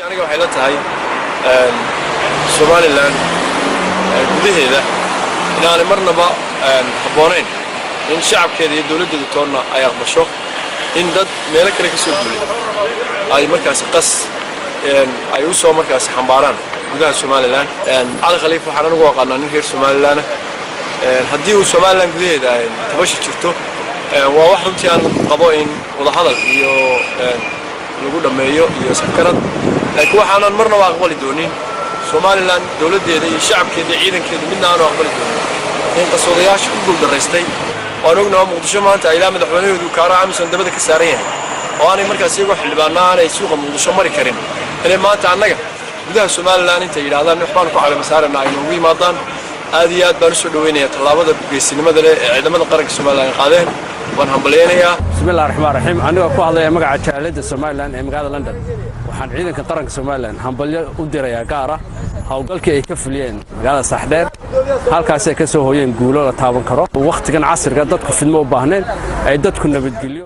Aniga waxay la tahay Somaliland gudaheeda inaanay marnaba habboonayn in shacabkeeda iyo dowladdeeda toonna ay aqbasho in dad meelo kale ka soo duulay ay markaasi qas ay u soo markaasi xambaaraan gudaha Somaliland. Cali Khaliif waxaan anigu aqaanaa nin reer Somaliland ah. Haddii uu Somaliland gudaheeda tabashi jirto, waa wax runtii aan qabo in wadahadal iyo lagu dhammeeyo iyo sakarad, laakiin waxaanan marnaba aqbali doonin Somaliland dowladdeeda iyo shacabkeeda iyo ciidankeeda midna aanu aqbali doonin in qaswadayaasha ku guuldaraystay. Waan ognaha Muqdisho maanta ilaa madaxweynahoodu kaara AMISOM dabada ka saaran yahay oo aanay markaas iyagoo xildhibaana aanay suuqa Muqdisho mari karin, inay maanta annaga gudaha Somaliland intay yidhahdaan waxbaanu ku calama saarana ay noogu yimaadaan. Aad iyo aad baan usoo dhaweynayaa tallaabada geesinimada leh ee ciidamada qaranka Somaliland ay qaadeen. Waan hambalyaynayaa. Bismillahi raxmaan raxiim. Anigoo ku hadlaya magaca jaaliyadda Somaliland ee magaalada London, waxaan ciidanka qaranka Somaliland hambalyo u dirayaa gaara howlgalkii ay ka fuliyeen magaalada Saaxdheer, halkaasay ka soo hooyeen guulo la taaban karo. Wakhtigan casriga dadku fidmo u baahneen ay dadku nabadgelyo.